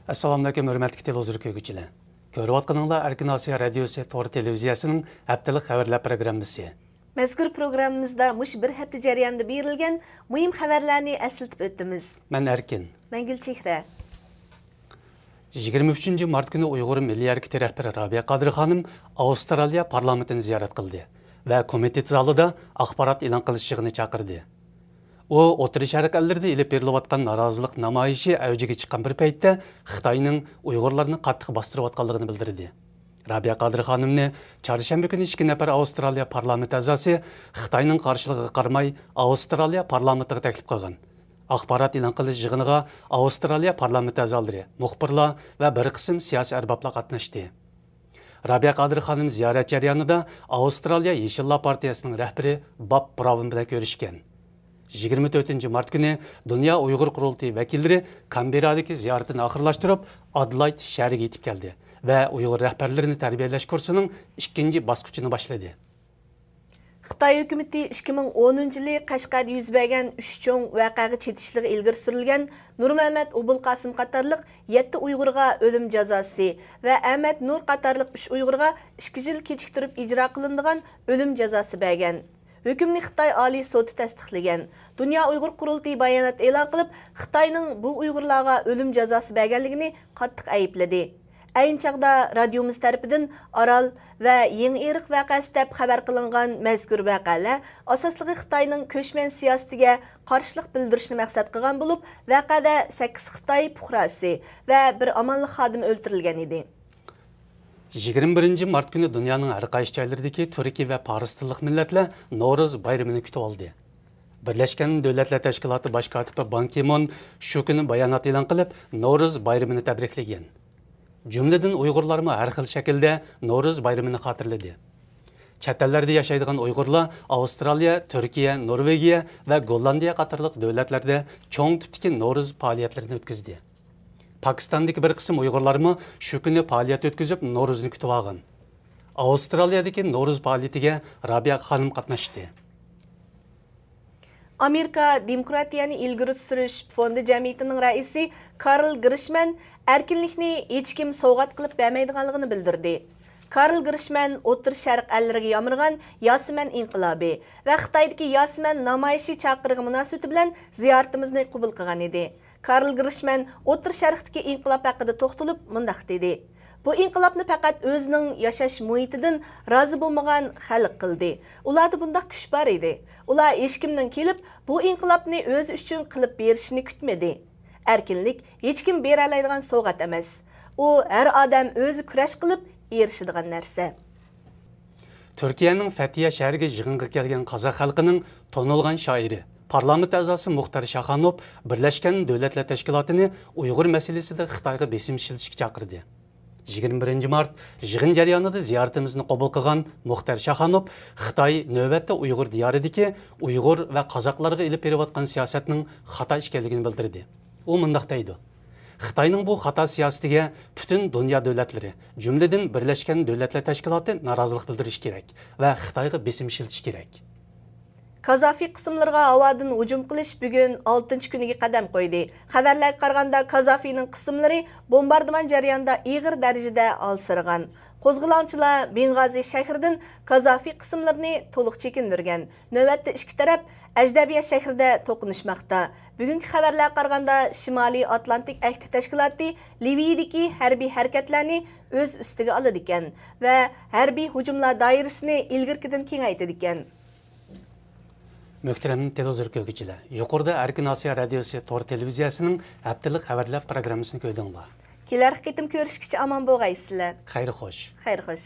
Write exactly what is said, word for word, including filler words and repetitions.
ئەسسالامۇئەلەيكۇم، ھۆرمەتلىك تېلېۋىزور كۆرگۈچىلەر. كۆرۈۋاتقىنىڭلار ئەركىن ئاسىيا رادىيوسى تور تېلېۋىزىيەسىنىڭ ھەپتىلىك خەۋەرلەر پروگراممىسى. مەزكۇر پروگراممىمىزدا مۇشۇ بىر ھەپتە جەريانىدا بېرىلگەن مۇھىم خەۋەرلەرنى ئەسلىتىپ ئۆتىمىز. مەن ئەركىن. مەن گۈلچېھرە. يىگىرمە ئۈچىنچى مارت كۈنى ئۇيغۇر مىللىي ھەرىكىتى رەھبىرى رابىيە قادىر خانىم ئاۋسترالىيە پارلامېنتىنى زىيارەت قىلدى ۋە كومىتېت زالىدا ئاخبارات ئېلان قىلىش يىغىنى چاقىردى. ئۇ ئوتتۇرا شەرق ئەللىرىدە ئېلىپ بېرىلىۋاتقان نارازىلىق نامايىشى ئەۋجىگە چىققان بىر پەيتتە خىتاينىڭ ئۇيغۇرلارنى قاتتىق باستۇرۇۋاتقانلىقىنى بىلدۈردى. رابىيە قادىر خانىمنى چارشەنبە كۈنى ئىككى نەپەر ئاۋسترالىيە پارلامېنت ئەزاسى خىتاينىڭ قارشىلىقىغا قارىماي ئاۋسترالىيە پارلامېنتىغا تەكلىپ قىلغان. ئاخبارات ئېلان قىلىش يىغىنىغا ئاۋسترالىيە پارلامېنت ئەزالىرى، مۇخبىرلار ۋە بىر قىسىم سىياسىي ئەربابلار قاتناشتى. رابىيە قادىر خانىم زىيارەت جەريانىدا ئاۋسترالىيە يېشىللار پارتىيەسىنىڭ رەھبىرى باب براۋن بىلەن كۆرۈشكەن. يىگىرمە تۆتىنچى مارت كۈنى دۇنيا ئۇيغۇر قۇرۇلتىيى ۋەكىللىرى كانبېررادىكى زىيارىتىنى ئاخىرلاشتۇرۇپ، ئادېلايد شەھىرىگە يېتىپ كەلدى ۋە ئۇيغۇر رەھبەرلىرىنى تەربىيەلەش كۇرسىنىڭ ئىككىنچى باسقۇچىنى باشلىدى. خىتاي ھۆكۈمىتى ئىككى مىڭ ئونىنچى يىلى قەشقەردە يۈز بەرگەن ئۈچ چوڭ ۋەقەگە چېتىشلىقى ئىلگىرى سۈرۈلگەن نۇرمەمەت ئوبۇلقاسىم قاتارلىق يەتتە ئۇيغۇرغا ئۆلۈم جازاسى ۋە ئەمەت نۇر قاتارلىق ئۈچ ئۇيغۇرغا ئىككى يىل كېچىكتۈرۈپ ئىجرا قىلىنىدىغان ئۆلۈم جازاسى بەرگەن. ھۆكۈمنى خىتاي ئالىي سوتى تەستىقلىگەن. دۇنيا ئۇيغۇر قۇرۇلتىيى بايانات ئېلان قىلىپ، خىتاينىڭ بۇ ئۇيغۇرلارغا ئۆلۈم جازاسى بەرگەنلىكىنى قاتتىق ئەيىبلىدى. ئەينى چاغدا رادىيومىز تەرىپىدىن ئارال ۋە يېڭى ئېرىق ۋەقەسى دەپ خەۋەر قىلىنغان مەزكۇر ۋەقەلەر ئاساسلىقى خىتاينىڭ كۆچمەن سىياسىتىگە قارشىلىق بىلدۈرۈشنى مەقسەت قىلغان بولۇپ، ۋەقەدە سەككىز خىتاي پۇقراسى ۋە بىر ئامانلىق خادىمى ئۆلتۈرۈلگەن ئىدى. يىگىرمە بىرىنچى مارت كۈنى دۇنيانىڭ ھەر قايسى جايلىرىدىكى تۈركىي ۋە پارس تىللىق مىللەتلەر نورۇز بايرىمىنى كۈتۈۋالدى. بىرلەشكەن دۆلەتلەر تەشكىلاتى باش كاتىپى بان كى مون شۇ كۈنى بايانات ئېلان قىلىپ، نورۇز بايرىمىنى تەبرىكلىگەن. جۈملىدىن ئۇيغۇرلارمۇ ھەر خىل شەكىلدە نورۇز بايرىمىنى خاتىرىلىدى. چەت ئەللەردە ياشايدىغان ئۇيغۇرلار ئاۋسترالىيە، تۈركىيە، نورۋېگىيە ۋە گوللاندىيە قاتارلىق دۆلەتلەردە چوڭ تىپتىكى نورۇز پائالىيەتلىرىنى ئۆتكۈزدى. پاكىستاندىكى بىر قىسىم ئۇيغۇرلارمۇ شۇ كۈنى پائالىيەت ئۆتكۈزۈپ، نورۇزنى كۈتۈۋالغان. ئاۋسترالىيەدىكى نورۇز پائالىيىتىگە رابىيە خانىم قاتناشتى. ئامېرىكا دېموكراتىيەنى ئىلگىرى سۈرۈش فوندى جەمئىيىتىنىڭ رەئىسى كارل گرىشمەن ئەركىنلىكنى ھېچكىم سوۋغات قىلىپ بەرمەيدىغانلىقىنى بىلدۈردى. كارل گرىشمەن ئوتتۇرا شەرق ئەللىرىگە يامرىغان ياسىمەن ئىنقىلابى ۋە خىتايدىكى ياسىمەن نامايىشى چاقىرىقى مۇناسىۋىتى بىلەن زىيارىتىمىزنى قوبۇل قىلغان ئىدى. كارل گرىشمەن ئوتتۇرا شەرقتىكى ئىنقىلاب ھەققىدە توختىلىپ مۇنداق دېدى: بۇ ئىنقىلابنى پەقەت ئۆزىنىڭ ياشاش مۇھىتىدىن رازى بولمىغان خەلق قىلدى. ئۇلاردا بۇنداق كۈچ بار ئىدى. ئۇلار ھېچكىمنىڭ كېلىپ بۇ ئىنقىلابنى ئۆزى ئۈچۈن قىلىپ بېرىشىنى كۈتمىدى. ئەركىنلىك ھېچكىم بېرەلەيدىغان سوۋغات ئەمەس. ئۇ ھەر ئادەم ئۆزى كۈرەش قىلىپ ئېرىشىدىغان نەرسە. تۈركىيەنىڭ فەتىيە شەھىرىگە يىغىنغا كەلگەن قازاق خەلقىنىڭ تونۇلغان شائىرى، پارلامېنت ئەزاسى مۇختەر شاخانوف بىرلەشكەن دۆلەتلەر تەشكىلاتىنى ئۇيغۇر مەسىلىسىدە خىتايغا بېسىم ئىشلىتىشكە چاقىردى. يىگىرمە بىرىنچى مارت يىغىن جەريانىدا زىيارىتىمىزنى قوبۇل قىلغان مۇختەر شاخانوف خىتاي نۆۋەتتە ئۇيغۇر دىيارىدىكى ئۇيغۇر ۋە قازاقلارغا ئېلىپ بېرىۋاتقان سىياسەتنىڭ خاتا ئىكەنلىكىنى بىلدۈردى. ئۇ مۇنداق دەيدۇ: خىتاينىڭ بۇ خاتا سىياسىتىگە پۈتۈن دۇنيا دۆلەتلىرى، جۈملىدىن بىرلەشكەن دۆلەتلەر تەشكىلاتى نارازىلىق بىلدۈرۈشى كېرەك ۋە خىتايغا بېسىم ئىشلىتىشى كېرەك. كازافى قىسىملىرىغا ھاۋادىن ھۇجۇم قىلىش بۈگۈن ئالتىنچى كۈنىگە قەدەم قويدى. خەۋەرلەرگە قارىغاندا، كازافىنىڭ قىسىملىرى بومباردىمان جەريانىدا ئېغىر دەرىجىدە ھالسىرىغان. قوزغىلاڭچىلار بېنغازى شەھىرىدىن كازافى قىسىملىرىنى تولۇق چېكىندۈرگەن. نۆۋەتتە ئىككى تەرەپ ئەجدەبىيە شەھىرىدە توقۇنۇشماقتا. بۈگۈنكى خەۋەرلەرگە قارىغاندا، شىمالىي ئاتلانتىك ئەھدى تەشكىلاتى لىۋىيىدىكى ھەربىي ھەرىكەتلەرنى ئۆز ئۈستىگە ئالىدىكەن ۋە ھەربىي ھۇجۇملار دائىرىسىنى ئىلگىرىكىدىن كېڭەيتىدىكەن. مۆھتەرەم تېلېۋىزور كۆرگۈچىلەر، يۇقىرىدا ئەركىن ئاسىيا رادىيوسى تور تېلېۋىزىيەسىنىڭ ھەپتىلىك خەۋەرلەر پروگراممىسىنى كۆردۈڭلار. كېلەر قېتىم كۆرۈشكىچە ئامان بولغايسىلەر. خەير خوش. خەير خوش.